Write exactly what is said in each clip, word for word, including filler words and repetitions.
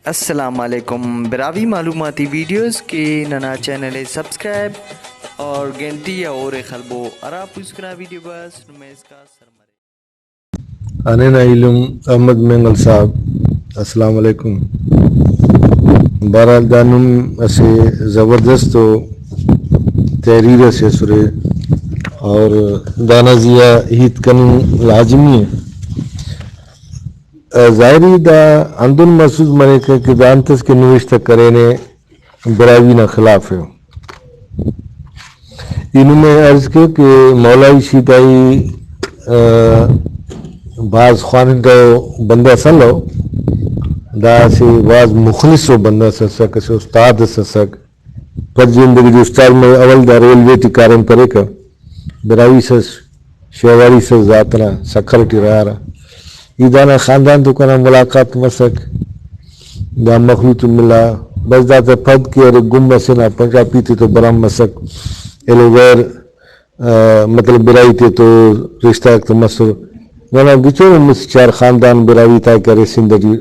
السلام علیکم براہوئی معلوماتی ویڈیوز کہ ننا چینل ءِ سبسکرائب اور گھنٹی ءِ ہورے خلبو، ہرا پوسکنا ویڈیو بس نمے اسکا سر مرے۔ ہنینہ ایلم احمد مینگل صاحب، السلام علیکم۔ بہرحال، دا نم اسہ زبردست و تحریر اسے اسرے، اور دانا زیہا ہیت کننگ لازمی ءِ۔ ظاہری دا ہندن محسوس مریکہ کہ دا انت اس کہ نوشتہ کرینے، براہوئی نا خلاف ءِ۔ ای نمے عرض کے کہ مولائی شیدائی، آ، بھاز خوانندہ ءُ بندغ اس الو، دا اسہ بھاز مخلص ءُ بندغ اس اسک، اسہ استاد اس اسک۔ پد زندگی ٹی استاد مرے، اول دا ریلوے ٹی کاریم کریکہ، براہوئی اس، شیواریس اس، دا تینا سکھر ٹی رہارہ۔ ای دانا خاندان تو کنا ملاقات مسک، دا مخلوق تو ملا، بس داتا پد کہ ارے گم اسے نا پنجابی تے تو برام مسک، ایلو غیر، آ، مطلب براہوئی تے تو رشتہ غاک تو مسر۔ ننا گچینو مست چار خاندان براہوئی تا کہ ارے سندھ ٹی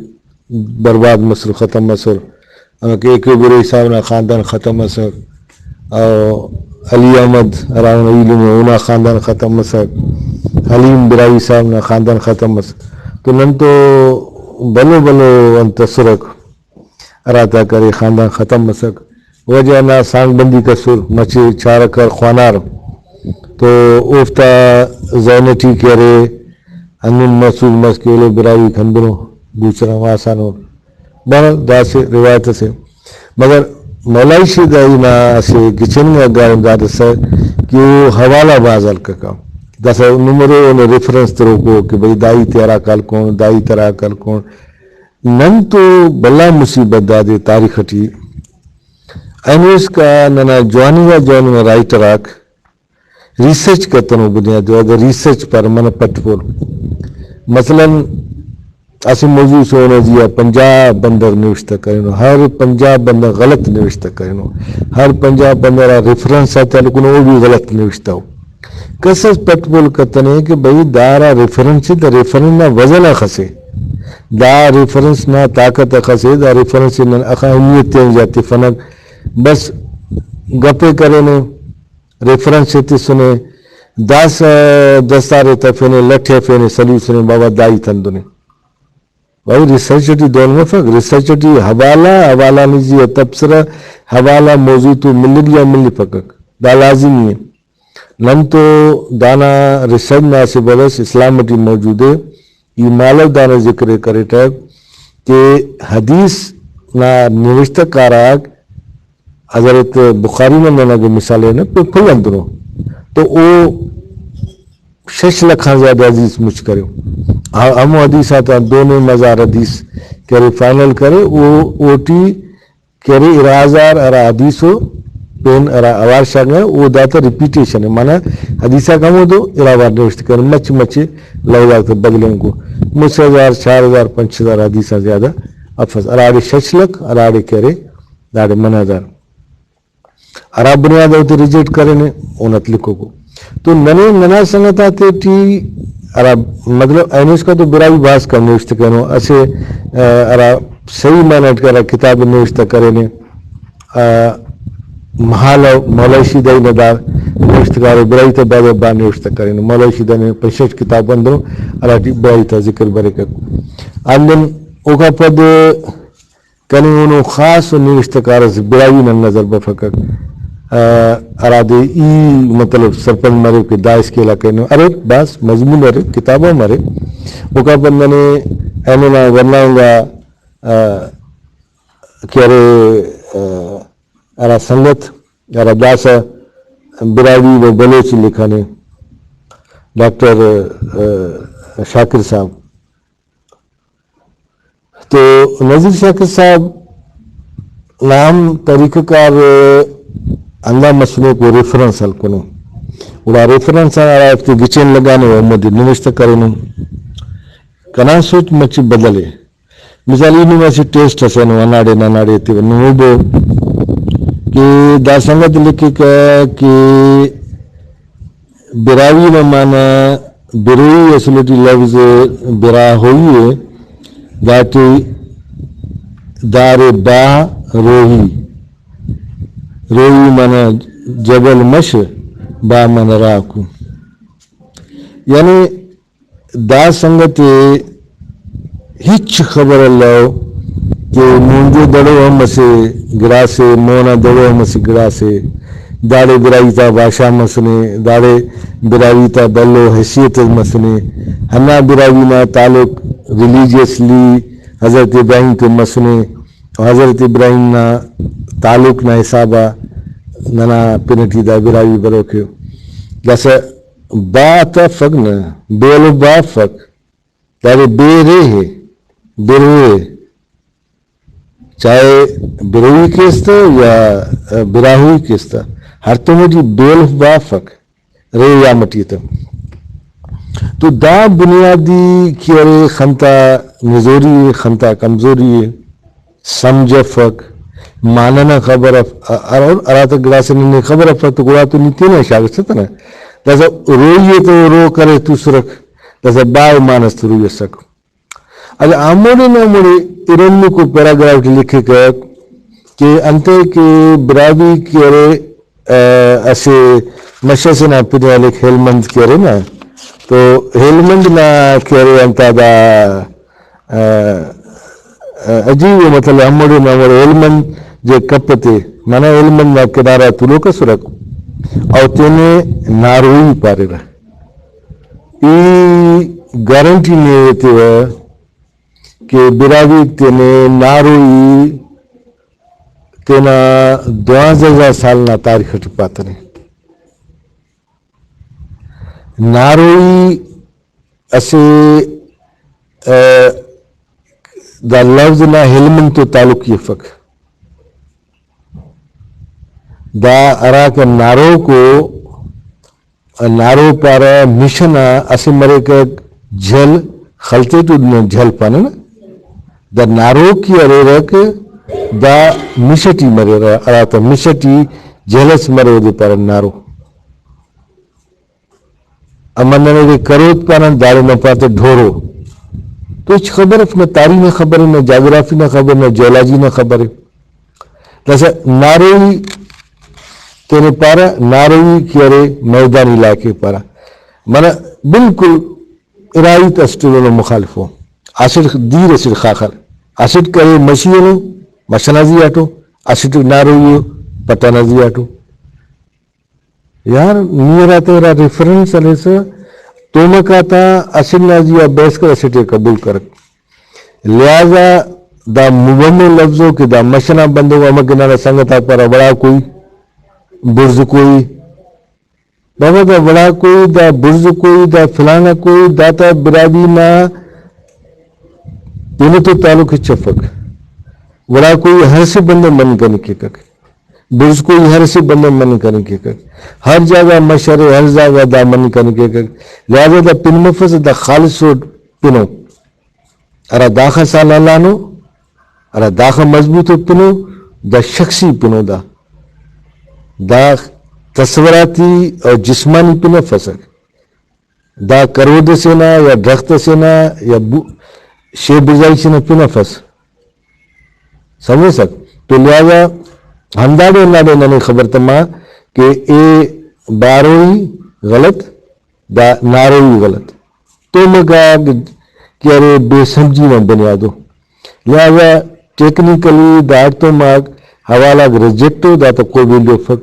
برباد مسر، ختم مسر۔ ہمکہ اے کے براہوئی صاحب نا خاندان ختم مسر، او علی احمد ہرا اونا ایلم ءِ، اونا خاندان ختم مسک، حلیم براہوئی صاحب نا خاندان ختم مسک۔ تو نن تو بھلو بھلو انت اسرک ہراتا کرے خاندان ختم مسک۔ وجہ نا سانگ بندی کسر، مچے چارکر خوانار تو اوفتا ذہن ٹی کہ ارے ہندن محسوس مس کہ ایلو براہوئیک ہندنو دوچران واسانو۔ بہرحال دا اسہ روایت اسے، مگر مولائی شیدائی نا اسہ گچینی آ گاریم دادسہ کہ او حوالہ بھاز ہلککہ۔ داسہ نمرو اونا ریفرنس تروکو کہ بھئی دا ہیت ءِ ہراکا ہلکون، دا ہیت ہراکا ہلکون۔ نن تو بھلا مصیبت دادے تاریخ ٹی، اینو اسکا ننا جواننگا جواننگا رائٹر آک ریسرچ کتنو بنیاد ءِ، اگہ ریسرچ پارہ منہ پٹ پول۔ مثلاً اسہ موضوع سے اونا زیہا پنجاہ بندغ نوشتہ کرینو، ہر پنجاہ بندغ غلط نوشتہ کرینو، ہر پنجاہ بندغ ہرا ریفرنس آتے ہلکونو او بھی غلط نوشتہ ءُ۔ کس اس پٹ پول کتنے کہ بھئی دا ہرا ریفرنس ءِ، دا ریفرنس نا وزن اخسے، دا ریفرنس نا طاقت اخسے، دا ریفرنس ءِ نن اخہ اہمیت تیان زیادہ تفنگ۔ بس گپے کرینے، ریفرنس ءِ تسنے، داسہ دستار ءِ تفینے، لٹ ءِ ہرفینے، سلیوسنے، بابا دا ہیت ہندنے۔ بھائی ریسرچ ٹی دہن مفک، ریسرچ ٹی حوالہ، حوالہ نی زیہا تبصرہ، حوالہ موضوع تو ملک یا ملفکک، دا لازمی ءِ۔ نن تو دانا ریسرچ نا اسہ بڑس اسلام ٹی موجود ءِ، ای مالو دانا ذکر ءِ کریٹہ کہ حدیث نا نوشتہ کار آک حضرت بخاری نا نن اگہ مثال ہنہ تو کل ہندنو تو او شش لکھ آن زیادہ حدیث مچ کرے۔ ہا-، ہمو حدیث آتا دو نیم ہزار حدیث کہ ارے فائنل کرے، او اوٹی کہ ارے ارا ہزار ہرا حدیث ءُ پین ہرا اوار شاغنگا، او داتا ریپیٹیشن ءِ، معنی حدیث آک ہمودو ارا وار نوشتہ کرے، مچ مچ لوز آک تہ بگلینگو۔ مسہ ہزار، چار ہزار، پنچ ہزار حدیث آن زیادہ افس، ہراڑے شش لکھ، ہراڑے کہ ارے داڑے منہ ہزار۔ ہرا بنیاد آ اوتے ریجیکٹ کرینے، اونت لکھوکو۔ تو ننے ننا سنگت آتے ٹی ہرا، مطلب، اینو اسکا تو براہوئی بھاز کم نوشتہ کرینو۔ اسہ، آ، ہرا صحیح معنی ٹی ہرا کتاب نوشتہ کرینے، آ، مہالو مولائی شیدائی نا دا نوشتکار ءِ، براہوئی تا بھاز آ بھاز نوشتہ کرینو۔ مولائی شیدائی نا پنچ شش کتاب ہندنو، ہراٹی براہوئی تا ذکر بریکک۔ ہندن اوکا پد کنے ایہنو خاص و نوشتہ کار اسے براہوئی نا نظر بفکک، آ، ہرادے ای مطلب سرپند مریو کہ دا اسکیل آ کرینو۔ اریر، بھاز مضمون اریر، کتاب ہم اریر۔ اوکا پد ننے اینو نا ورنا انگا، آ، کہ ارے، آ، ہرا سنگت ہرا داسہ براہوئی و بلوچی لکھانے، ڈاکٹر، آ، شاکر صاحب، تو نذیر شاکر صاحب نا ہم طریقہ کار ہندا مسنے کہ او ریفرنس ہلکنے، گڑا ریفرنس آن ہرافتے گچین لگانے و ہمودے نوشتہ کرینو۔ کنا سوچ مچہ بدل ءِ۔ مثال ای نم اسہ ٹیسٹ ئسے ہنو، ہنداڑے نناڑے ایتیوہ نمو بو کہ دا سنگت لکھکہ کہ براہوئی نا معنی بروئی، اصل ٹی لفظ براہوئی ءِ، داٹی دارے با روہی، روہی معنی جبل مش، با معنی راکو۔ یعنی دا سنگت ءِ ہچ خبر الو کہ مونجو دڑو ہم اسہ گڑاسے، مونا دڑو ہم اسہ گڑاسے، داڑے براہوئی تا بادشاہ مسنے، داڑے براہوئی تا بھلو حیثیت اس مسنے، ہندا براہوئی نا تعلق ریلیجیسلی حضرت ابراہیم تون مسنے، و حضرت ابراہیم نا تعلق نا حسابا ننا پن ٹی دا براہوئی بروک ءِ۔ داسہ با تا افک نہ، بے الف با افک، دادے بے رے ءِ، بے رے ءِ۔ چاہے بروئی کیس تہ یا براہوئی کیس تہ، ہڑتوم ٹی بے الف با افک، رے یا مٹی تہ۔ تو دا بنیادی کہ ارے خنتا نزوری ءِ، خنتا کمزوری ءِ۔ سمجھ افک، معنہ نا خبر اف-، ا-، ا-، ہراتا گڑاسے ننے خبر افک تو گڑا تو نی تینا شاغسہ تہ نہ۔ داسہ روئی ءِ تو رو کرے توسرک، داسہ با ءِ معنہ اس تو روئی اسک۔ اگہ ہموڑے نہ ہموڑے ارنگوکو پیراگراف ٹی لکھکہ کہ انتئے کہ براہوئی کہ ارے آ، اسہ مش ئسے نا پن ءِ ہلیک ہیلمند کہ ارے نا، تو ہیلمند نا کہ ارے انت آ دا، آ، آ، عجیب ءِ، مطلب ہموڑے نا ہموڑے ہیلمند جے کپ تے، ننا ہیلمند نا کنارہ تولوک ئسرک، او تینے ناروئی پاریرہ۔ ای گارنٹی نے ایتیوہ کہ براہوئیک تینے ناروئی تینا دوانزہ ہزار سال نا تاریخ ٹی پاتنے۔ ناروئی اسہ، ا، دا لفظ نا ہیلمند تو تعلق افک۔ دا ہراکہ ناروکو نارو پارہ مش ئنا اسہ مریکک جھل، خلتے ٹو نن جھل پانہ نا، دا ناروک کہ اریرک دا مش ٹی مریرہ، ہراتا مش ٹی جھل ئس مرے اودے پارہ نارو۔ اما نن ایڑے کروت پانہ داڑے نن پانہ تہ ڈھورو۔ تو ہچ خبر اف، نہ تاریخ نا خبر ءِ، نہ جاگرافی نا خبر ءِ، نہ جیولوجی نا خبر ءِ۔ داسہ ناروئی تینے پارہ، ناروئی کہ ارے میدانی علاقے پارہ۔ منہ بالکل راہیت اسٹ ایلو مخالف ءُ۔ اسٹ دیر اسٹ خاخر، اسٹ کرے مشی ایلو مش ئنا زی آٹو، اسٹ ناروئی ءُ پٹ ئنا زی آٹو۔ یار، نی ہراتم ہرا ریفرنس ہلیسہ، تومک آتا اسٹ نا زی آ بحث کر، اسٹ ئے قبول کرک۔ لہذا دا مبہم ءُ لفظ ءُ کہ دا مش ئنا بندغ، امر کہ ننا سنگت آک پارہ وڑاکوئی، بڑزکوئی۔ بابا، دا وڑاکوئی، دا بڑزکوئی، دا فلانا کوئی، دا تا براہوئی نا پن تو تعلق ہچ افک۔ وڑاکوئی ہر اسہ بندغ مننگ کنے کیکک۔ بڑزکوئی ہر اسہ بندغ مننگ کنے کیکک۔ ہر جاگہ مش ارے، ہر جاگہ دا مننگ کنے کیکک۔ لہذا دا پن مفسہ، دا خالص ءُ پن ءُ۔ ہرا داخہ سال ہلانو، ہرا داخہ مضبوط ءُ پن ءُ، دا شخصی پن ءُ دا۔ دا تصوراتی اور جسمانی پن افسک۔ دا کرود ئسے نا یا درخت ئسے نا یا بو-، شے بڑزائی سے نا پن افس۔ سمجھسک؟ تو لہذا ہنداڑے ہنداڑے ننے خبر تما کہ اے باروئی غلط، دا ناروئی غلط۔ تومک آک کہ ارے بے سمجھی نا بنیادو۔ لہذا ٹیکنیکلی دا ہڑتوم آک حوالہ آک ریجیکٹ ءُ، دا تا کوئی ویلیو افک۔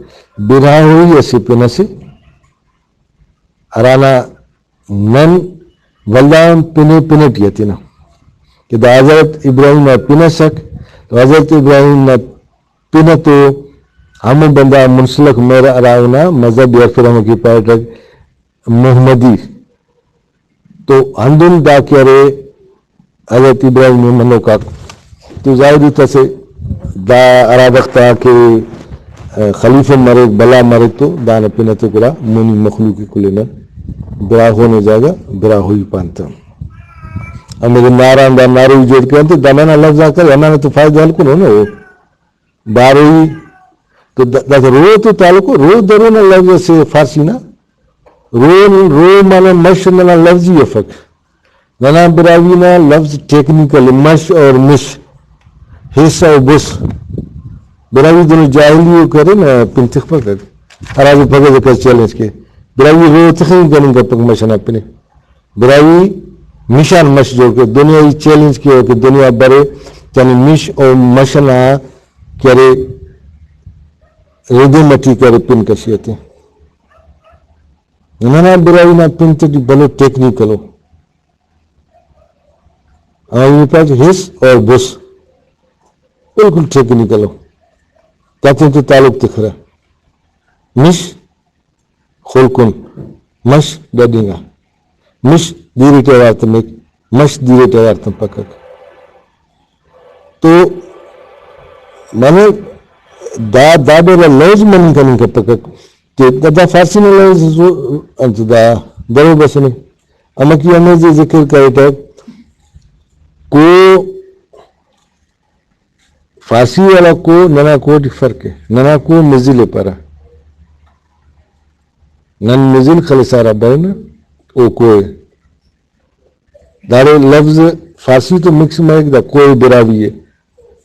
براہوئی اسہ پن اسے ہرانا نن ولدا ہم پن ءِ پن ٹی ہتنہ کہ دا حضرت ابراہیم نا پن اسک، تو حضرت ابراہیم نا پن تو ہمو بندغ منسلک مہر ہرا اونا مذہب یا پھر ہمو کہ پاریٹک محمدی۔ تو ہندن دا کہ ارے حضرت ابراہیم ءِ منوکاک۔ تو ظاہر ہیت اسے، دا ہرا وخت آ کہ، آ، خلیفہ مریک، بھلا مریک تو دانا پن تے گڑا مونی مخلوق کل نا براہوئی نا جاگہ براہوئی پانتہ۔ ہمے ناران دا ناروئی جوڑ کرینتے، دا ننا لفظ آک ارے، ہندانا تو فائدہ ہلکنو نا او۔ باروئی تو د-، داسہ رو تو تعلق ءُ، رو درو نا لفظ اسے فارسی نا۔ رو، رو معنی مش ننا لفظی افک۔ ننا براہوئی نا لفظ ٹیکنیکل مش اور مش۔ حصہ و بس۔ براہوئی دنو جاہلی و کرے نا پن تخپکک۔ ہرادے پگہ دے کس چیلنج کے۔ براہوئی رو تخنگ کننگ کپک مش ئنا پنے۔ براہوئی مش آن مش جوڑ کے۔ دنیا ای چیلنج کیوہ کہ دنیا برے تینے مش و مش ئنا کہ ارے ردم ئٹی کہ ارے پن کشی ئٹی۔ ننا براہوئی نا پن تیٹی بھلو ٹیکنیکل ءُ۔ ہاں، یہ پاس حس اور بس بالکل ٹیکنیکل ءُ۔ داتیان تو تعلق تخرہ۔ مش خلکن، مش ڈڈنگا، مش دیر ٹی اوار تمک، مش دیر ٹی اوار تمپکک۔ تو منہ دا، دا ڈولا لوز مننگ کننگ کپکک کہ دا، دا فارسی نا لوز ئسو، انت دا درو بسنے۔ امکی ہمے دے ذکر کریٹک، کو فارسی والا کو ننا کو ٹی فرق ءِ۔ ننا کو مزل ءِ پارہ۔ نن مزل خلسا ہرا برینہ او کو ءِ۔ داڑے لفظ فارسی تو مکس مریک، دا کوہ براہوئی ءِ۔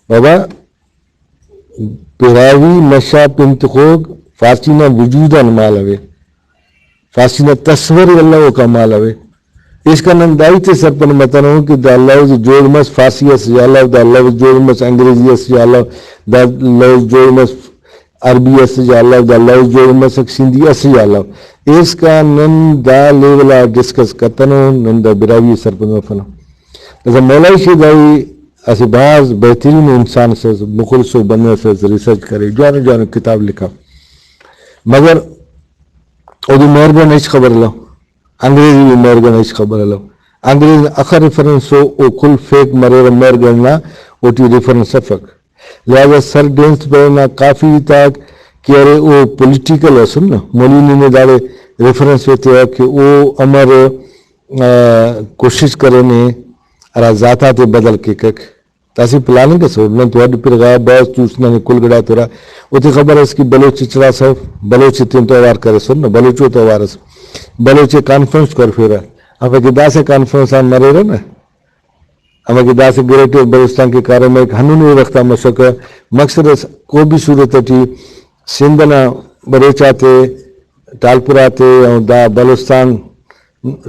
بابا، براہوئی مش آ پن تخوک فارسی نا وجود آن مالو ءِ، فارسی نا تصور ءِ الوکا مالو ءِ۔ اسکان نن دا ہیت ءِ سرپند متنون کہ دا لوز جوڑ مس فارسی اس یا لو، دا لوز جوڑ مس انگریزی اس یا لو، دا لوز جوڑ مس عربی اس یا لو، دا لوز جوڑ مسک سندھی اس یا لو۔ ایسکان نن دا لیول آ ڈسکس کتنون، نن دا براہوئی ءِ سرپند مفنہ۔ داسہ مولوی شیدائی اسہ بھاز بہترین انسان اس، مخلص و بندغ اس، ریسرچ کرے، جوانو جوانو کتاب لکھا، مگر اودے مہرگڑھ نا ہچ خبر الو، انگریزی بھی مہرگڑھ نا ہچ خبر الو۔ انگریز نا اخہ ریفرنس او، او کل فیک مریرہ، مہرگڑھ نا اوٹی ریفرنس افک۔ لہذا سر ڈینس برن نا کافی ہیت آک کہ ارے او پولیٹیکل اسن نا، مولوی نے داڑے ریفرنس ایتیوہ کہ او امر، آ، کوشش کرینے ہرا ذات آتے بدل کیکک۔ داسہ پلاننگ اس اٹ نن تو اڈ پرغا بس توس ننے کل گڑا تورا۔ اوتے خبر اس کہ بلوچ چڑاسو، بلوچ تین تو اوار کریسن نا، بلوچ او تو اوار اس۔ بلوچ کانفرنس کرفیرہ، افا کہ داسہ کانفرنس آن مریرہ نا۔ ہمہ کہ داسہ گریٹر بلوچستان کہ کارہ مریک، ہندن اے وخت آ مسکہ۔ مقصد اس کوبی صورت ٹی سندھ ئنا بلوچ آتے، ٹالپر آتے، او دا بلوچستان،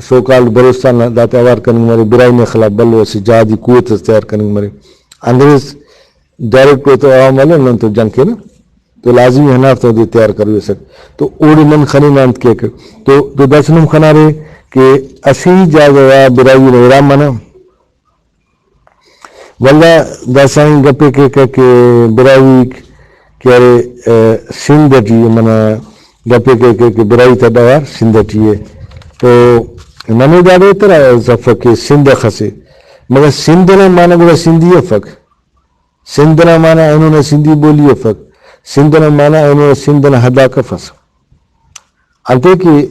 سو کالڈ بلوچستان نا داتے اوار کننگ مرے، براہوئی نا خلاف بھلو اسہ جہادی قوت اس تیار کننگ مرے۔ انگریز ڈائریکٹ اوتو عوام والو نن تو جنگ کینہ۔ تو لازمی ہندافتا اودے تیار کرویسک۔ تو اوڑے نن خننہ انت کیک۔ تو، تو داسہ نم خنارے کہ اسہ ہی جاگہ غا براہوئی نا ارا منہ۔ ولدا داسہ انت گپے کیکہ کہ براہوئیک کہ ارے، آ، سندھ ٹی ءِ، منہ گپے کیکہ کہ براہوئی تا ڈغار سندھ ٹی ءِ۔ تو ننے داڑے اترا افک کہ سندھ اخس ءِ، مگر سندھ نا معنی گڑا سندھی افک۔ سندھ نا معنی اینو نا سندھی بولی افک، سندھ نا معنی اینو نا سندھ نا حد آک افس۔ انتئے کہ،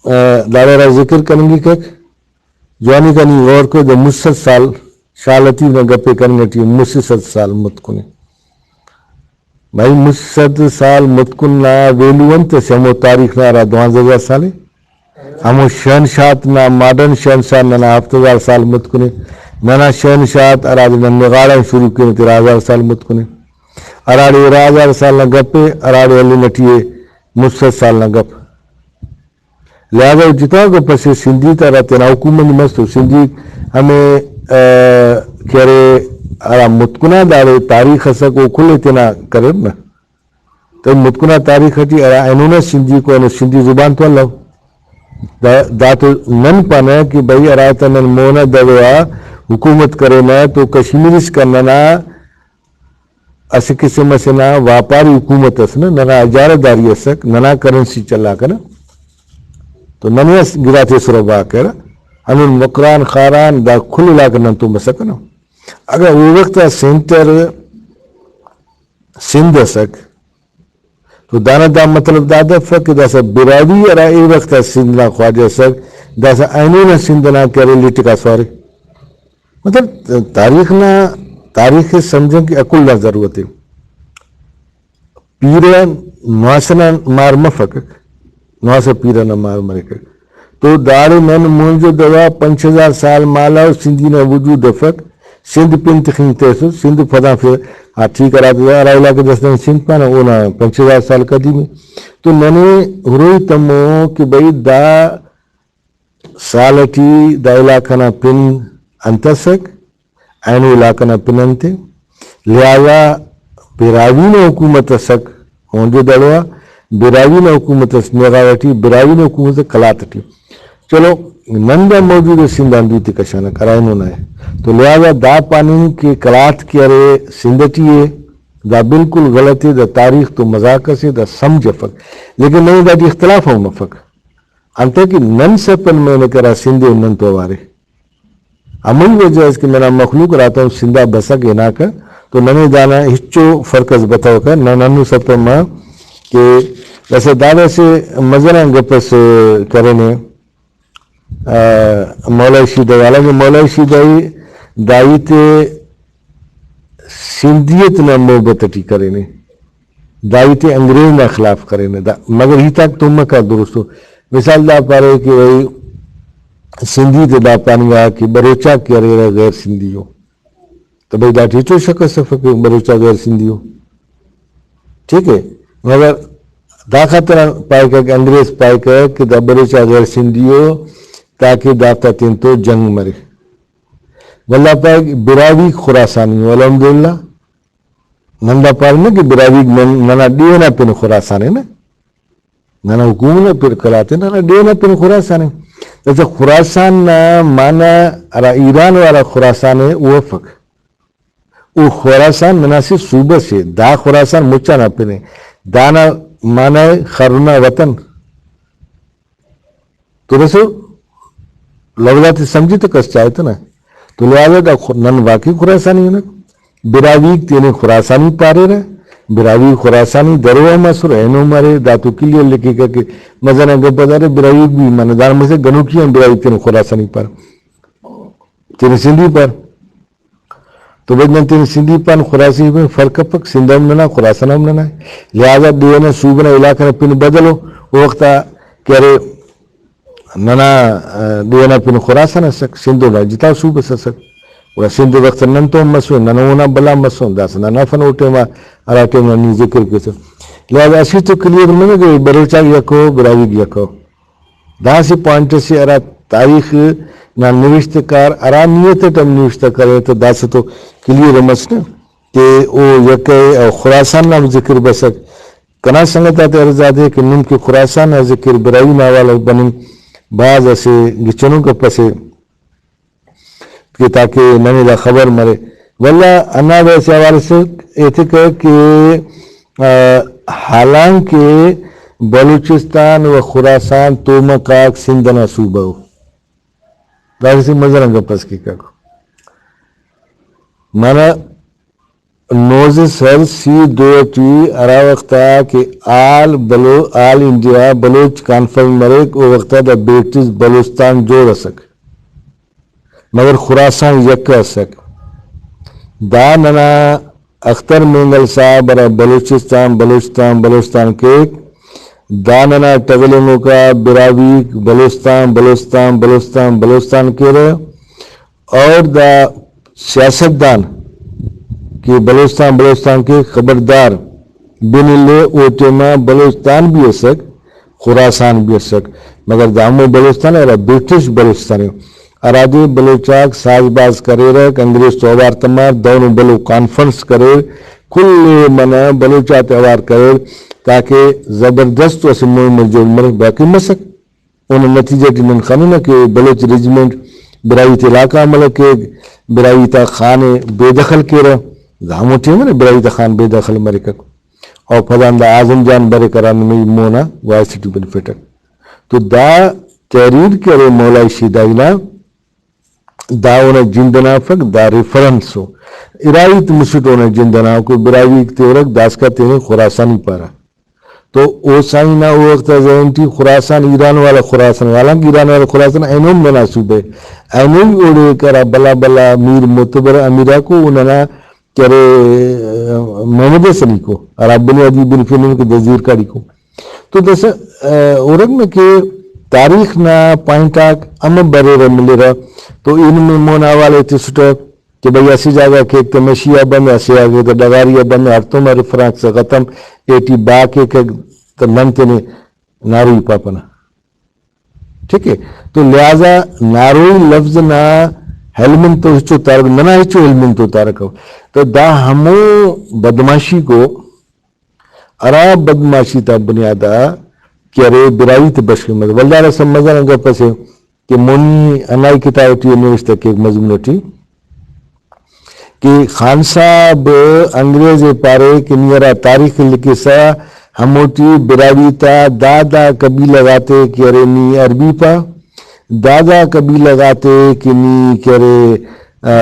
آ، داڑے ہرا ذکر کننگکک، جوانی تا نی غور کو، دا مسہ سال شاہ لطیف نا گپے کننگ ٹی مسہ سد سال متکن ءِ۔ بھائی، مسہ سد سال متکن نا ویلو انت اسے؟ ہمو تاریخ نا ہرا دوانزہ ہزار سال ءِ، ہمو شہنشاہ نا، ماڈرن شہنشاہ ننا ہفت ہزار سال متکن ءِ۔ ننا شہنشاہ ہرادے نن نغاڑہ آن شروع کینہ تیرہ ہزار سال متکن ءِ۔ ہراڑے ارا ہزار سال نا گپ ءِ، ہراڑے ہلنگ ٹی ءِ مسہ سد سال نا گپ۔ لہذا او جتا گپ اسے، سندھی تا ہرا تینا حکومت مس تو سندھی ہمے، آ، کہ ارے ہرا متکنا داڑے تاریخ اسک او کل ءِ تینا کریر نا۔ تہ متکنا تاریخ ٹی ہرا اینو نا سندھی کو اینو سندھی زبان تو الو۔ دا، دا تو نن پانہ کہ بھئی ہرا تا نن مونا دڑو آ حکومت کرینہ تو کشمیر اسکان ننا اسہ قسم اسے نا واپاری حکومت اس نا، ننا اجارہ داری اسک، ننا کرنسی چلاکہ نا۔ تو ننے اس گڑاتے سربا کیرہ۔ ہندن مکران، خاران، دا کل علاقہ نن تو مسکہ نا۔ اگہ او وخت آ سینٹر سندھ اسک تو دانا دا مطلب دا دفک کہ داسہ براہوئی ہرا اے وخت آ سندھ نا خواجہ اسک، داسہ اینو نا سندھ نا کہ ارے لٹکا سوارے۔ مطلب تاریخ نا، تاریخ ءِ سمجھنگ کہ عقل نا ضرورت ءِ۔ پیرہ نواسہ نا مار مفکک، نواسہ پیرہ نا مار مریکک۔ تو داڑے نن مونجو دوا پنچ ہزار سال مالو سندھی نا وجود افک، سندھ پن تخنگ تیسس، سندھ پدان فر آ ٹھیک ہرا، ہرا علاقہ دس نن سندھ پانہ، اونا پنچ ہزار سال قدیم ءِ۔ تو ننے ہروئی تمو کہ بھئی دا سال ٹی دا علاقہ نا پن انت اسک، اینو علاقہ نا پن انت ءِ، لہذا براہوئی نا حکومت اسک مونجو دڑو آ، براہوئی نا حکومت اس میغاڑ ٹی، براہوئی نا حکومت اس قلات ٹی۔ چلو، نن دا موجودہ سندھ آن دوئی تے کشانک، ہرا اینو نا ءِ۔ تو لہذا دا پاننگ کہ قلات کہ ارے سندھ ٹی ءِ، دا بالکل غلط ءِ، دا تاریخ تو مذاق اسے، دا سمجھ افک۔ لیکن ننے داٹی اختلاف ہم افک۔ انتئے کہ نن سرپند مرینک ہرا سندھ ءِ نن تو اوارے۔ ہموئی وجہ اس کہ ننا مخلوق ہراتم سندھ آ بسک ہناکہ، تو ننے دانا ہچو فرق اس بتوکہ، نن ہندن سرپند مہ کہ داسہ دادے اسہ مزن آن گپ اس کرینے، آ، مولوی شیدائی، حالانکہ مولوی شیدائی دا ہیت ءِ سندھیت نا محبت ٹی کرینے۔ دا ہیت ءِ انگریز نا خلاف کرینے دا، مگر ہیت آک تمک آ درست ءُ۔ مثال دا پارے کہ بھئی سندھی تے دا پاننگا کہ بلوچ آک کہ اریرہ غیر سندھی ءُ، تو بھئی داٹی ہچو شک اس افک کہ بلوچ آک غیر سندھی ءُ، ٹھیک ہے۔ مگر دا خاطر آن پائکہ کہ انگریز پائکہ کہ دا بلوچ آک غیر سندھی ءُ تاکہ دافتا تینتو جنگ مرے۔ ولدا پائک براہوئی خراسانی ءُ، الحمدللہ۔ نن دا پارینہ کہ براہوئیک نن، ننا ڈیہہ نا پن خراسان ءِ نہ، ننا حکومت نا پن قلات ءِ، ننا ڈیہہ نا پن خراسان ءِ۔ داسہ خراسان نا معنی ہرا ایران والا خراسان ءِ او افک۔ او خراسان ننا اسہ صوبہ سے، دا خراسان مچ آنا پن ءِ، دانا معنی ءِ خر نا وطن۔ تو داسہ لوز آتے سمجھتہ کس چاہتہ نا۔ تو لہذا دا خ-، نن واقعی خراسانی انک۔ براہوئیک تینے خراسانی پاریرہ، براہوئی خراسانی درو ہم اسر، اینو ہم ارے، دا تو کلیئر لکھیکہ کہ مزن آ گپ اس ارے، براہوئیک بھی منہ، دانا مسہ گنوکی آن براہوئیک تینے خراسانی پار، تینے سندھی پار۔ تو بھئی نن تینے سندھی پان، خراسانی پان، فرق افک، سندھ ہم ننا، خراسان ہم ننا۔ لہذا ڈیہہ نا، صوبہ نا، علاقہ نا پن بدلو، او وخت آ کہ ارے ننا، آ، ڈیہہ نا پن خراسان اسک، سندھ اونا جتا صوبہ اس اسک۔ گڑا سندھ وخت نن تو ہم مسون، نن اونا بھلا مسون، داسہ نن افن او ٹائم آ، ہرا ٹائم آ نی ذکر کیسہ۔ لہذا اسٹ تو کلیئر مریک کہ بلوچ آک یکو، براہوئیک یکو۔ داسہ پوائنٹ اسے ہرا تاریخ نا نوشتہ کار ہرا نیت اٹ ہم نوشتہ کرے، تو داسہ تو کلیئر مس نا کہ او یکہ ءِ، او خراسان نا ہم ذکر بسک۔ کنا سنگت آتے عرض دادے کہ نم کہ خراسان نا ذکر براہوئی نا حوالہ بننگ بھاز اسہ گچنو گپ اسے۔ کہ تاکہ ننے دا خبر مرے۔ ولدا ہندادے اسہ حوالہ سے ایتکہ کہ، آ، حالانکہ بلوچستان و خراسان تومک آک سندھ ئنا صوبہ ءُ۔ دا اسہ مزن آ گپ اس کیکک۔ ننا نوزدہ سد سی دو ٹی ہرا وخت آ کہ آل بلو-، آل انڈیا بلوچ کانفرنس مریک، او وخت آ دا برٹش بلوچستان جوڑ ئسک، مگر خراسان یکہ ئسک۔ دا ننا اختر مینگل صاحب ہرا بلوچستان، بلوچستان، بلوچستان کیک، دا ننا ٹغلینگوکا براہوئیک بلوچستان، بلوچستان، بلوچستان، بلوچستان کیرہ۔ اور دا سیاستدان کہ بلوچستان، بلوچستان کے خبردار بن الے، او ٹائما بلوچستان بھی اسک، خراسان بھی اسک، مگر دا ہمو بلوچستان ارا برٹش بلوچستان ءِ، ہرادے بلوچ آک ساز باز کریرک، انگریز تو اوار تمار، دہنو بھلو کانفرنس کریر، کل منہ بلوچ آتے اوار کریر، تاکہ زبردست اسہ مہم اس جوڑ مرے، باقی مسک۔ اونا نتیجہ ٹی نن خننہ کہ بلوچ ریجمنٹ براہوئی تے علاقہ حملہ کیک، براہوئی تا خان ءِ بے دخل کیرہ، دا ہمو ٹائم نا براہوئی تا خان بے دخل مریکک، اور پدان دا اعظم جان بریک ہرا نمے مونا وائس ٹی بنفٹک۔ تو دا تحریر کہ ارے مولوی شیدائی نا، دا اونا جند ئنا افک، دا ریفرنس ءُ۔ ارا ہیت مسٹ اونا جند ئنا، کوئی براہوئی تیورک داسکا تینے خراسانی پارہ۔ تو او سائیں نا او وخت آ ذہن ٹی خراسان ایران والا خراسان، حالانکہ ایران والا خراسان اینو ہم ننا صوبہ ءِ۔ اینو ہم اوڑے کرا بھلا بھلا میر معتبر امیراکو، او ننا کہ ارے محمد حسنیکو ہرا بنیادی بنفنن کہ جزیر کاڑیکو۔ تو داسہ، آ، ہُرک نہ کہ تاریخ نا پوائنٹ آک امہ بریرہ ملرہ، تو ای نمے مونا حوالہ ءِ تسٹہ۔ کہ بھئی اسہ جاگہ کیک تہ مشی آ بند، اسہ جاگہ تہ ڈغاری آ بند، ہڑتوم ارے فرانک سے ختم، ایٹی با کیک تہ نن تینے ناروئی پاپنہ۔ ٹھیک ہے، تو لہذا ناروئی لفظ نا ہیلمنت تو ہچو تارک، ننا ہچو ہیلمنت تو تارک ء۔ تو دا ہمو بدمعاشی کو ہرا بدمعاشی تا بنیاد آ کہ ارے براہوئی تے بشخ مس۔ ولدا داسہ مزہ نا گپ اسے کہ مونی ہندا کتاب ٹی نوشتہ کیک مضمون ٹی کہ خان صاحب انگریز ء پارے کہ نی ہرا تاریخ لکھسہ ہموٹی براہوئی تا دا دا قبیلہ غاتے کہ ارے نی عربی پا، دا دا قبیلہ غاتے کہ نی کہ ارے، آ،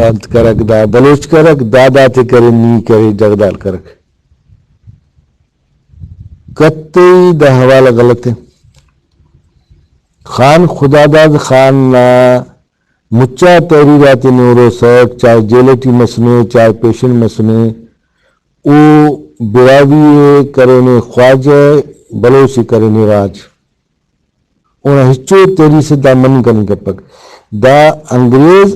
انت کرک، دا بلوچ کرک، دا دا تے کہ ارے نی کہ ارے جغدال کرک۔ قطعی دا حوالہ غلط ء۔ خان خداداد خان نا مچا تحریر آتے نے ہروسٹ، چاہے جیل ٹی مسنے، چاہے پیشن مسنے، او براہوئی ء کرینے خواجہ، بلوچ ء کرینے راج۔ اونا ہچو تحریر سے دا مننگ کننگ کپک۔ دا انگریز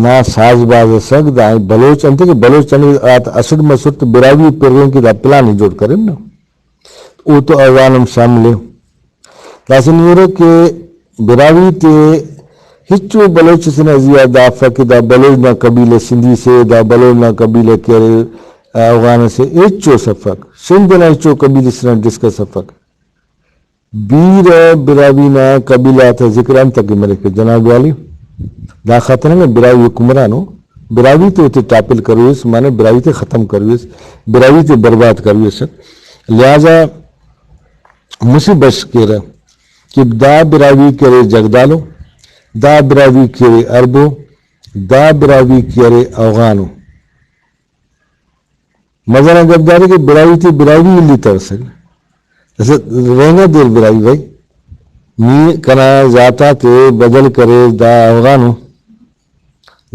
نا ساز باز ئسک، دا بلوچ انتئے کہ بلوچ انگریز آتا اسٹ مسٹ تو براہوئی پرین کہ دا پلان ء جوڑ کرین نا۔ او تو اوغان ہم شامل ء۔ داسہ نی ہرہ کہ براہوئی تے ہچو بلوچ ئسے نا زیہا دا افک کہ دا بلوچ نا قبیلہ سندھی سے، دا بلوچ نا قبیلہ کہ ارے اوغان ئسے، ہچو ئس افک۔ سندھ ئنا ہچو قبیلہ ئسے نا ڈسکس افک۔ بیرہ براہوئی نا قبیلہ آتا ذکر انتکہ مریک جناب عالی؟ دا خاطر انگا براہوئی حکمرانو، براہوئی تے اوتے ٹاپل کروئس، معنی براہوئی تے ختم کروئس، براہوئی تے برباد کروئس۔ لہذا مسہ بش کیرہ کہ دا براہوئی کہ ارے جگدالو، دا براہوئی کہ ارے عربو، دا براہوئی کہ ارے اوغانو۔ مزہ نا گپ دادے کہ براہوئی تے براہوئی الیتوسہ۔ اسہ رہینگا دیر براہوئی بھائی، نی کنا ذات آتے بدل کرے، دا اوغانو،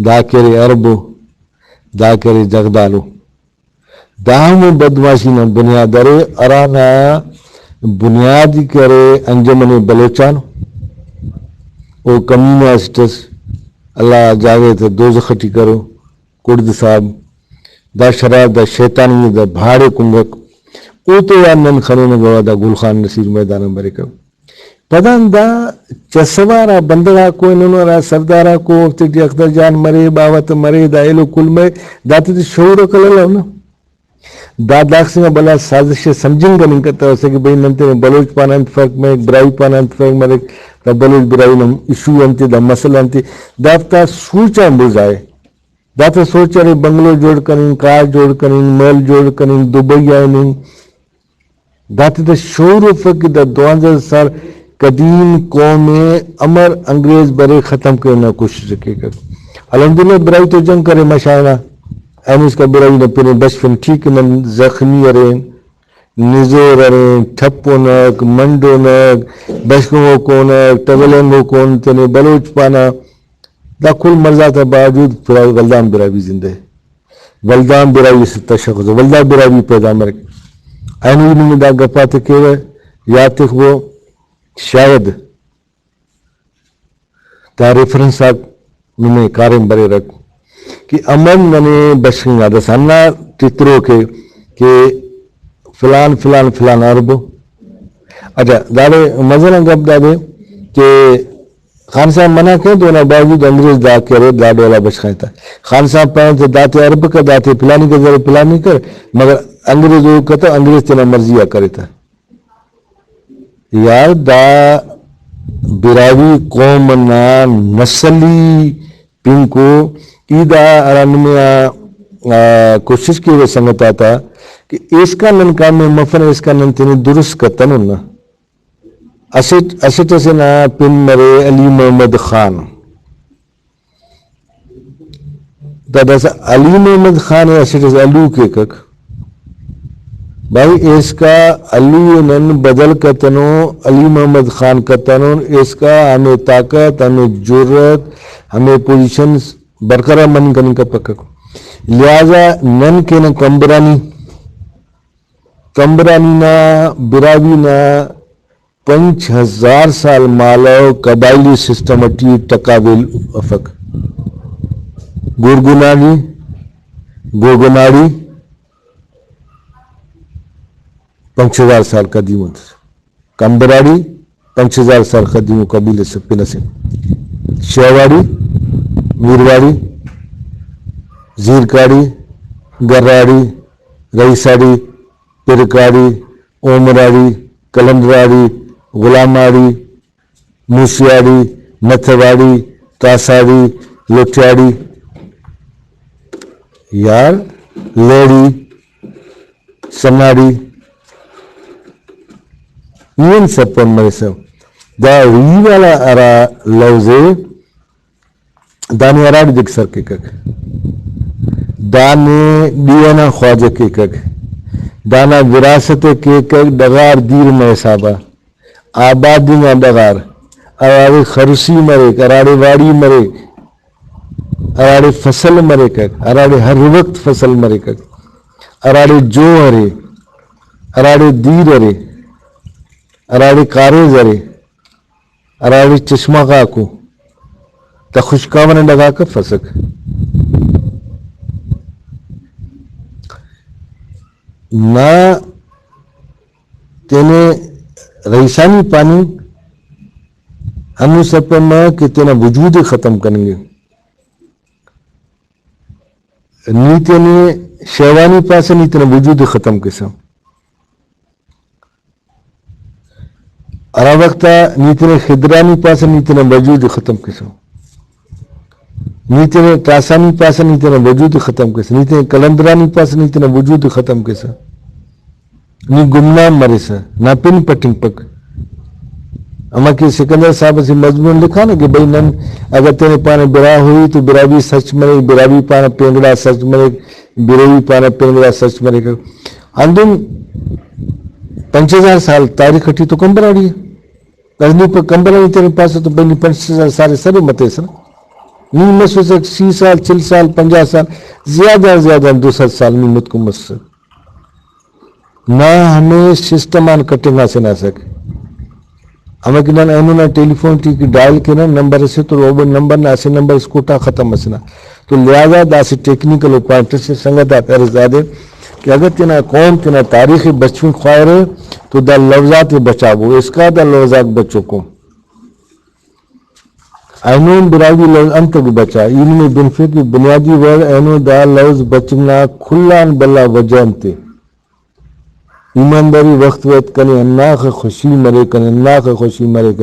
دا کہ ارے عربو، دا کہ ارے جغدالو۔ دا ہمو بدمعاشی نا بنیاد ارے، ہرانا بنیاد کہ ارے انجمن بلوچانو۔ او کمینہ اسٹ ئس، اللہ جاگہ تے دوزخ ٹی کرو، کڑد صاحب، دا شراب، دا شیطانی، دا بھاڑے کنگک، او تو یار نن خنینہ گوا دا گل خان نصیر میدان آ بریکہ۔ پدان دا چسوارا بندغ آکو، اینو ہرا سردار آکو، اوفتے ٹی اختر جان مرے، باوہ تہ مرے، دا ایلو کل مرے، داتے ٹی شعور عقل الو نا۔ دا داخس انگا بھلا سازش ء سمجھنگ کننگ کتوسہ کہ بھئی نن تینے بلوچ پانہ انت فرق مریک، براہوئی پانہ انت فرق مریک، دا بلوچ براہوئی نا ایشو انتے، دا مسئلہ انتے، دافتا سوچ آن بڑزائے۔ داتا سوچ ارے بنگلو جوڑ کننگ، کار جوڑ کننگ، محل جوڑ کننگ، دبئی آ ہننگ۔ داتے تا شعور افک کہ دا دوانزہ سال قدیم قوم ء امر انگریز برے ختم کرنا کوشش ء کیکک۔ الحمدللہ براہوئی تو جنگ کرے مشاعرہ، اینو اسکا براہوئی نا پن ء بشفن، ٹھیک ء، نن زخمی ارین، نزور ارین، ٹھپونک، منڈونک، بشخنگوک اونک، ٹغلینگوک اون تینے بلوچ پانہ۔ دا کل مرض آتا باوجود براہوئی، ولدان براہوئی زندہ ء۔ ولدان براہوئی اسہ تشخص ء، ولدا براہوئی پیدا مریک۔ اینو ای نمے دا گپ آتے کیوہ، یات تخبو، شاید دا ریفرنس آک نمے کاریم بریرک کہ امر ننے بشخنگا۔ داسہ ہندا ٹی تروک ء کہ فلان فلان فلان عرب ء۔ اچھا، داڑے مزہ نا گپ دادے کہ خان صاحب منع کرے تو اونا باوجود انگریز دا کہ ارے دا ڈولا بشخائے تا۔ خان صاحب پانہ تہ داتے عرب کر، داتے فلانی کر، داتے فلانی کر، مگر انگریز او کتو انگریز تینا مرضی آ کرے تا۔ یار، دا براہوئی قوم نا نسلی پنکو ای دا ہرا نمے آ، آ، کوشش کیوہ سنگت آتا کہ ایسکان نن کامے مفنہ، ایسکان نن تینے درست کتنن نا۔ اسٹ، اسٹ اسے نا پن مرے علی محمد خان۔ دا داسہ علی محمد خان ء اسٹ ئس الو کیکک۔ بھائی ایسکا الو ء نن بدل کتنو، علی محمد خان کتنون، ایسکا ہمے طاقت، ہمے جرات، ہمے پوزیشن برقرار مننگ کننگ کپکک۔ لہذا نن کینہ کمبرانی، کمبرانی نا براہوئی نا پنچ ہزار سال مالو قبائلی سسٹم اٹی ٹکاویل افک۔ گورگناڑی، گورگناڑی پنچ ہزار سال قدیم انت۔ کمبراڑی پنچ ہزار سال قدیم و قبیلہ سے پن اسے۔ شیواڑی، میرواڑی، زیرکاڑی، گراڑی، رئیساڑی، پرکاڑی، اومراڑی، قلندراڑی، غلاماڑی، موسیاڑی، نتھواڑی، تاساڑی، لوٹیاڑی۔ یار، لہڑی، سناڑی، ای انت سرپند مریسہ؟ دا ری والا ہرا لوز ءِ، دانے ہراڑے دیک سر کیکک، دانے ڈی این آ خواجہ کیکک، دانا وراثت ءِ کیکک ڈغار دیر مہ حسابا۔ آبادی نا ڈغار، ہراڑے خرسی مریک، ہراڑے واڑی مریک، ہراڑے فصل مریکک، ہراڑے ہر وخت فصل مریکک، ہراڑے جو ارے، ہراڑے دیر ارے، ہراڑے کاریز ارے، ہراڑے چشمہ غاکو، دا خشکاوہ نا ڈغاک افسک۔ نا تینے رئیسانی پاننگ، ہندن سرپند مہ کہ تینا وجود ءِ ختم کننگ ءِ۔ نی تینے شیوانی پاسہ، نی تینا وجود ءِ ختم کیسہ۔ ہرا وخت آ نی تینے خضرانی پاسہ، نی تینا وجود ءِ ختم کیسہ۔ نی تینے تاسانی پاسہ، نی تینا وجود ءِ ختم کیسہ۔ نی تینے قلندرانی پاسہ، نی تینا وجود ءِ ختم کیسہ۔ نی گمنام مریسہ، نا پن پٹنگپک۔ ہمہ کہ سکندر صاحب اسہ مضمون لکھانہ کہ بھئی نن اگر تینے پانہ براہوئی تو براہوئی سچ مریک، براہوئی پانہ پینگڑا سچ مریک، بروئی پانہ پینگڑا سچ مریک۔ ہندن پنچ ہزار سال تاریخ ٹی تو کمبراڑی ءِ۔ غزنی پہ کمبراڑی تینے پاسہ تو بھئی نی پنچ ہزار سال سر متیسہ۔ نی مسوسہ سی سال، چل سال، پنجاہ سال، زیادہ آن زیادہ دو سد سال نی متکن مسوسہ۔ نا ہمے سسٹم آن کٹنگ اسے نا اسک۔ ہمے کہ نن اینو نا ٹیلیفون ٹی کہ ڈائل کینہ نمبر اسے تو او نمبر نا اسہ نمبر اس کوٹا ختم اسے نا۔ تو لہذا دا اسہ ٹیکنیکل پوائنٹ اسے سنگت آتے عرض دادے کہ اگر تینا قوم تینا تاریخ ءِ بچفنگ خواہرے تو دا لوزاتے بچابو، اسکا دا لوزاک بچوکو۔ اینو براہوئی لوز انتئے بچا؟ ای نمے بنفک کہ بنیادی وڑ اینو دا لوز بچنگ نا کل آن بھلا وجہ انتے؟ ایمانداری وخت ویت کنے ہنداخہ خوشی مریک، کنے ہنداخہ خوشی مریک۔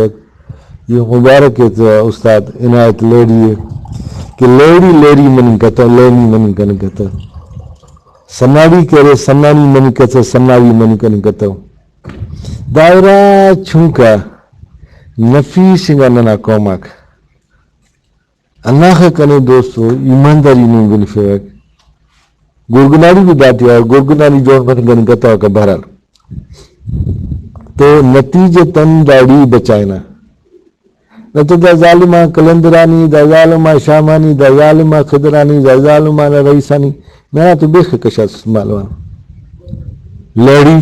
ای مبارک ایت استاد عنایت لہڑی ءِ کہ لہڑی لہڑی مننگ کتو، لہڑی مننگ کننگ کتو۔ سناڑی کہ ارے سنانی مننگ کتو، سناوی مننگ کننگ کتو۔ دا ارا چنکا نفیس انگا ننا قوم آک۔ ہنداخہ کنے دوستو ایمانداری نی بنفیوک۔ گورگناڑی بھی داٹی آ، گورگناڑی جوڑ متنگ کننگ کتوکہ بہرحال۔ تو نتیجتاً داڑی بچائنہ۔ نہ تو دا ظالم آ قلندرانی، دا ظالم آ شامانی، دا ظالم آ خضرانی، دا ظالم آ رئیسانی، ننا تو بیخ کشاس مالوان۔ لہڑی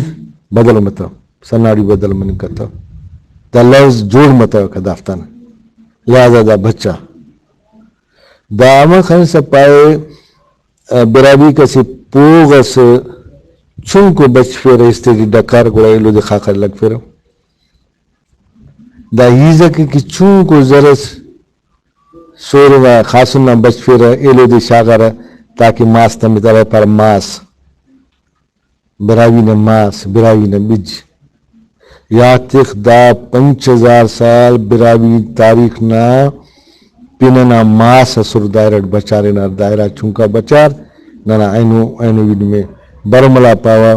بدل متو، سناڑی بدل مننگ کتو۔ دا لوز جوڑ متوکہ دافتان۔ لہذا دا بچا۔ دا امر خنسہ پائے، آ، براہوئی کسے پوغ اس چنکو بچفیرہ استے ٹی ڈکار، گڑا ایلو دے خاخر لگفیرہ۔ دا ہیزک کہ چنکو زرس سورنگا خاسن آن بچفیرہ، ایلو دے شاغارہ تاکہ ماس تمتارہ، پارہ ماس۔ براہوئی نا ماس، براہوئی نا بج۔ یات تخ دا پنچ ہزار سال براہوئی تاریخ نا پن ئنا ماس ئسر، دائرہ ئٹ بچار، ہنار دائرہ چنکا بچار۔ ننا اینو، اینو ای نمے برملا پاوہ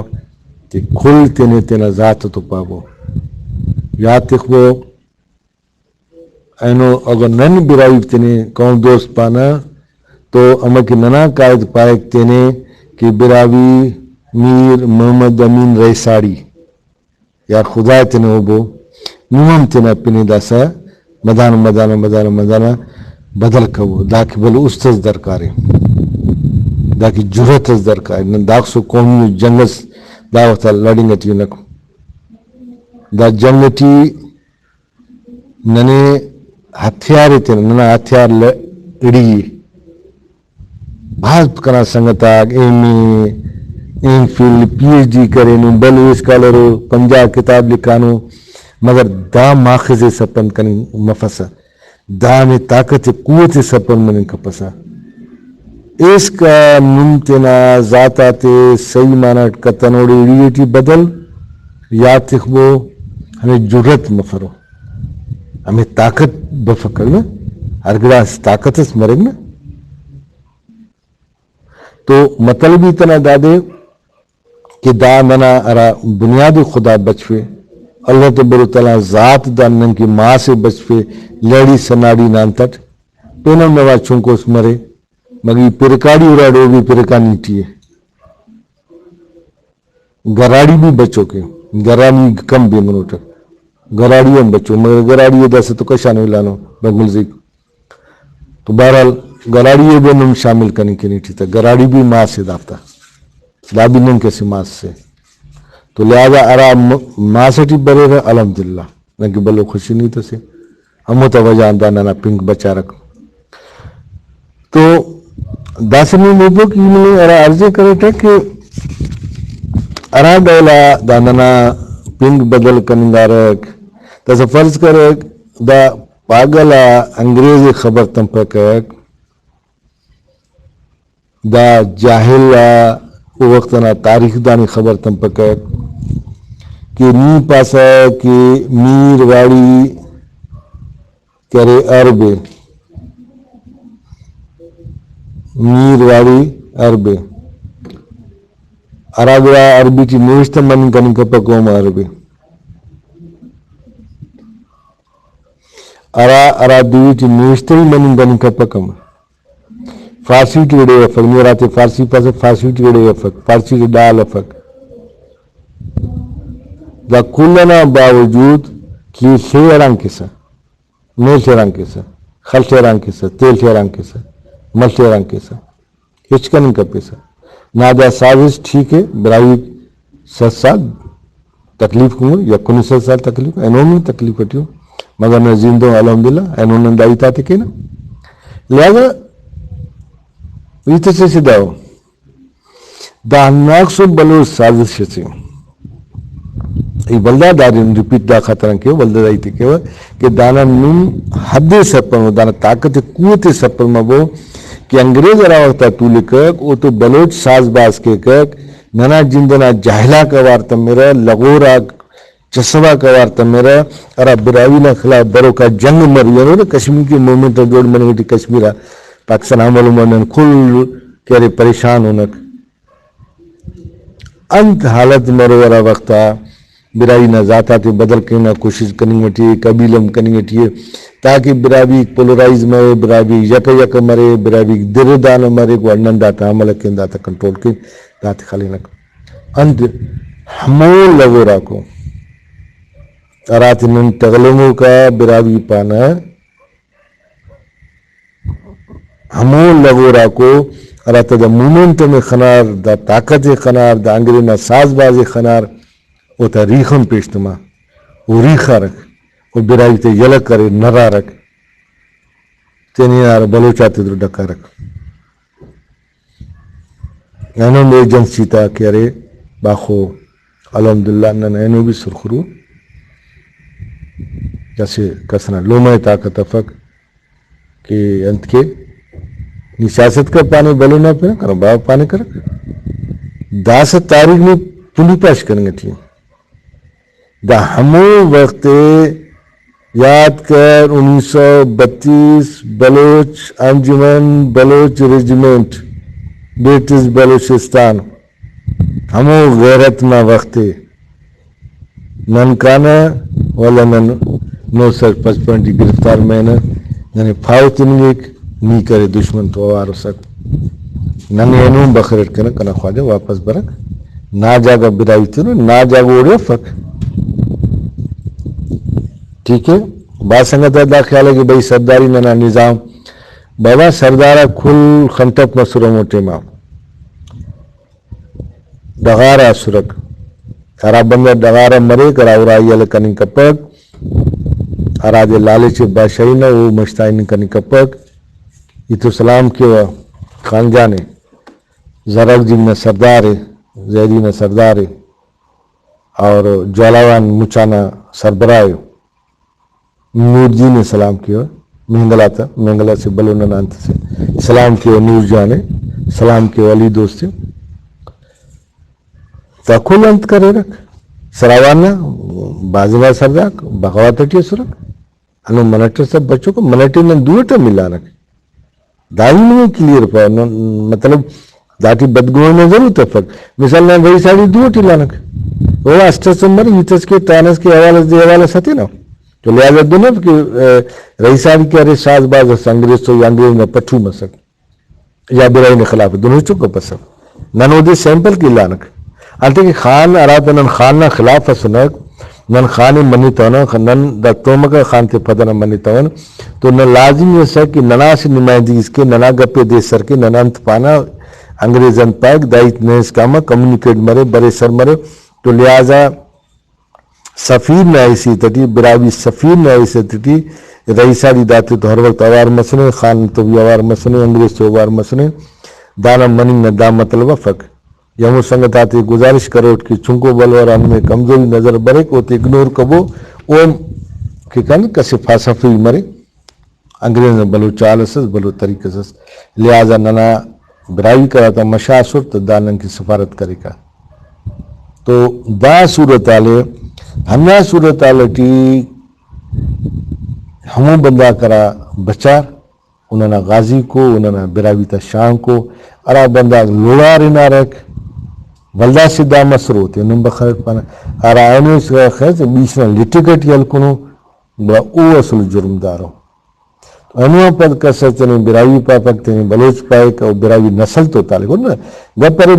کہ کل تینے تینا ذات تو پابو۔ یات تخبو اینو اگہ نن براہوئی تینے قوم دوست پانہ تو امر کہ ننا قائد پائک تینے کہ براہوئی میر محمد امین رئیساڑی، یار خدائے تینے ہوبو، نم ہم تینا پنے داسہ مدانہ مدانہ مدانہ مدانہ بدل کبو۔ داکہ بھلو است اس درکارے، داکہ جرات اس درکارے۔ نن داخسو قومی جنگ اس دا وخت آ لڑنگ ٹی انک۔ دا جنگ ٹی ننے ہتھیار ایتنہ، ننا ہتھیار لڑی ءِ۔ بھاز کنا سنگت آک M A, M Phil, P H D کرینو، بھلو اسکالر ءُ، پنجاہ کتاب لکھانو، مگر دا ماخذ ءِ سرپند کننگ مفسہ۔ دانے طاقت ءِ قوت ءِ سرپند مننگ کپسہ۔ ایسکا نم تینا ذات آتے صحیح معنی اٹ کتنوڑے، ایڑی ٹی بدل، یات تخبو، ہمے جرات مفرو، ہمے طاقت بفکہ نا، ہر گڑا اسہ طاقت اس مریک نا۔ تو مطلب ہی تینا دادے کہ دا ننا ہرا بنیادی خدا بچفے، اللہ تبارک و تعالیٰ ذات دا نن کہ ماس ءِ بچفے، لہڑی سناڑی نا انت اٹ پین ہم نوا چنکوس مرے، مگہ ای پرکاڑی اراڈو بھی پرکانی ٹی ءِ۔ گراڑی بھی بچوکے، گراڑی کم بے منوٹک، گراڑی ہم بچو، مگر گراڑی ءِ داسہ تو کشانو الانو بنگلزیک۔ تو بہرحال گراڑی ءِ بھی نم شامل کننگ کنے ٹی تہ، گراڑی بھی ماس ءِ دافتا، دا بھی نن کسے ماس سے۔ تو لہذا ہرا م-، ماس ٹی بریرہ الحمدللہ نن کہ بھلو خوشی نی تو سے۔ ہموتا وجہ آن دا ننا پنک بچارک۔ تو داسہ نی مبوک ای نمے ہرا عرض ءِ کریٹہ کہ ہرا ڈول آ دا ننا پنک بدل کننگارک، داسہ فرض کریک دا پاگل آ انگریز ءِ خبر تمپکک، دا جاہل آ او وخت انا تاریخ دان ءِ خبر تمپکہ کہ نی پاسہ کہ میر واڑی کرے عرب ءِ، میر واڑی عرب ءِ، ہرا گڑا عربی ٹی نوشتہ مننگ کننگ کپک اوم عرب ءِ، ہرا ہرا دوئی ٹی نوشتہ ہی مننگ کننگ کپک ہم۔ فارسی ٹی گڑے افک، نی ہراتے فارسی پاسہ، فارسی ٹی گڑے افک، فارسی ٹی ڈال افک۔ دا کل ئنا باوجود کہ ای ڷے ہڑان کیسہ، میل ٹی ہڑان کیسہ، خل ٹی ہڑان کیسہ، تیل ٹی ہڑان کیسہ، مل ٹی ہڑان کیسہ، ہچ کننگ کپیسہ۔ نا دا سازش ٹھیک ءِ، براہوئی صد سال تکلیف کن، یکن سد سال تکلیف، اینو ہم تکلیف ٹی ءُ، مگر نہ زندو الحمدللہ، اینو نن دا ہیت آتے کینہ۔ لہذا ہیت اسے سے دا ءُ، دا ہنداخسو بھلو سازش اسے۔ ای ولدا دا ریپیٹ دا خاطران کیو، ولدا دا ہیت کیو کہ دانا نم حد سرپند مبو، دانا طاقت قوت سرپند مبو کہ انگریز ہرا وخت آ تولکک، او تو بلوچ ساز باز کیکک، ننا جند ئنا جاہلاک اوار تمرہ، لغور آک چسواک اوار تمرہ، ہرا براہوئی نا خلاف بروکا جنگ مریرہ، کشمیر کے موومنٹ جوڑ مننگ ٹی کشمیر آ پاکستان حملہ منن، کل کہ ارے پریشان ہنک۔ انت حالت مرو ہرا وخت آ براہوئی نا ذات آتے بدل کننگ نا کوشش کننگ ٹی ءِ، قبیلہ ہم کننگ ٹی ءِ، تاکہ براہوئی پولرائز مرے، براہوئی یکہ یکہ مرے، براہوئی در دانہ مرے، گڑا نن داتا حملہ کین، داتا کنٹرول کین، داتے خلینک۔ انت ہمو لغوراکو ہراتے نن ٹغلینگوکا براہوئی پانہ، ہمو لغوراکو ہراتا دا مومنٹم ءِ خنار، دا طاقت ءِ خنار، دا انگریز نا ساز باز ءِ خنار، اوتا ریخ ہم پیش تما، او ریخارک، او براہوئی تے یلہ کرے، نرارک، تینے ہرا بلوچ آتے درو ڈکارک۔ اینو ایجنسی تا کہ ارے باخو، الحمدللہ نن اینو بھی سرخرو اسہ کس نا لومہ طاقت افک کہ انت کے نی سیاست کر پانے بلو نا پنا کرو باوہ پانے کرک۔ داسہ تاریخ نی پلی پاش کننگ ٹی۔ دا ہمو وخت ءِ یاد کر، انیس سو بتیس، بلوچ انجمن، بلوچ ریجمنٹ، برٹش بلوچستان، ہمو غیرت نا وخت ءِ۔ نن کانہ ولدا نن نو سو پچپن ٹی گرفتار مرینہ، ننے پاہو تننگک، نی کرے دشمن تو اوار اسک۔ ننے اینو ہم بخر اٹ کینہ کنا خواجہ واپس برک۔ نا جاگہ براہوئی تنو، نا جاگہ اوڑے افک۔ ٹھیک ہے، بھاز سنگت آ دا خیال ہے کہ بھئی سرداری ننا نظام، بابا سردار آک کل خنٹپ مسر ہمو ٹائما۔ ڈغار آ اسرک۔ ہرا بندغ ڈغار آ مریک، ہرا ارائی یلہ کننگ کپک، ہرادے لالچ بادشاہی نا او مشتائننگ کننگ کپک۔ ای تو سلام کیوہ، خان جان ءِ، زراک جنگ نا سردار ءِ، زہری نا سردار ءِ، اور جھالاوان مچا نا سربراہ ءِ۔ نور جی نے سلام کیوہ، مینگل آتا، مینگل اسہ بھلو ننا انت اسے، سلام کیوہ نور جان ءِ، سلام کیوہ علی دوست ءِ۔ دا کل انت کریرک؟ سراوان نا بھاز انگا سردارک بغاوت ٹی اسرک۔ ہندن منٹ اس بچوکو، منٹ نن دو اٹ ہم ملانک۔ دا ہی نمے کلیئر پاوہ، نن، مطلب، داٹی بدگمانی نا ضرورت افک۔ مثال، نن رئیس آڑی دو اٹ الانک۔ او اسٹ اس مر، ہیت اس کے، تران اس کے، حوال اس دے، حوال اس ہتینہ۔ تو لہذا دن اف کہ، اے، رئیس آڑی کہ ارے ساز باز اس، انگریز تو یا انگریز نا پٹھو مسک۔ یا براہوئی نا خلاف دنو چک پسو۔ نن اودے سیمپل کہ الانک۔ انتئے کہ خان ہراتم نن خان نا خلاف اسنک، نن خان ءِ منتونہ، نن دا تومکا خان تے پدنہ منتون، تو نن لازمی اسک کہ ننا اسہ نمائندگی اس کے، ننا گپ ءِ دے سر کے، نن انت پانہ، انگریز انت پائک، دا ہیت ننے اسکان آ کمیونیکیٹ مرے، بریسر مرے۔ تو لہذا سفیر نا حیثیت ٹی، براہوئی سفیر نا حیثیت ٹی رئیس آڑی داتے تو ہر وخت اوار مسنے، خان تو بھی اوار مسنے، انگریز تو اوار مسنے۔ دانا مننگ نا دا مطلب افک۔ یا ہمو سنگت آتے گزارش کروٹ کہ چنکو بھلو ہرا نمے کمزوری نظر بریک، اوتے اگنور کبو، او ہم کہ کن کسے فلسفی مرے۔ انگریز نا بھلو چال اس ئس، بھلو طریقہ اس ئس، لہذا ننا براہوئی کرا تا مشا اسر تو دا نن کہ سفارت کریکہ۔ تو دا صورتحال ءِ، ہندا صورتحال ٹی ہمو بندغ کرا بچار، او ننا غازی کو، او ننا براہوئی تا شان کو، ہرا بندغ لوڑار ہنارک، ولدا سے دا مسرو تے نم بخرٹ پانہ، ہرا اینو اس خیر سے بیچ نا لٹک ٹی ہلکنو، گڑا او اصل جرمدارو۔ اینو آن پد کس اس تینے براہوئی پاپک، تینے بلوچ پائک، او براہوئی نسل تو تعلق نا گپ ارے۔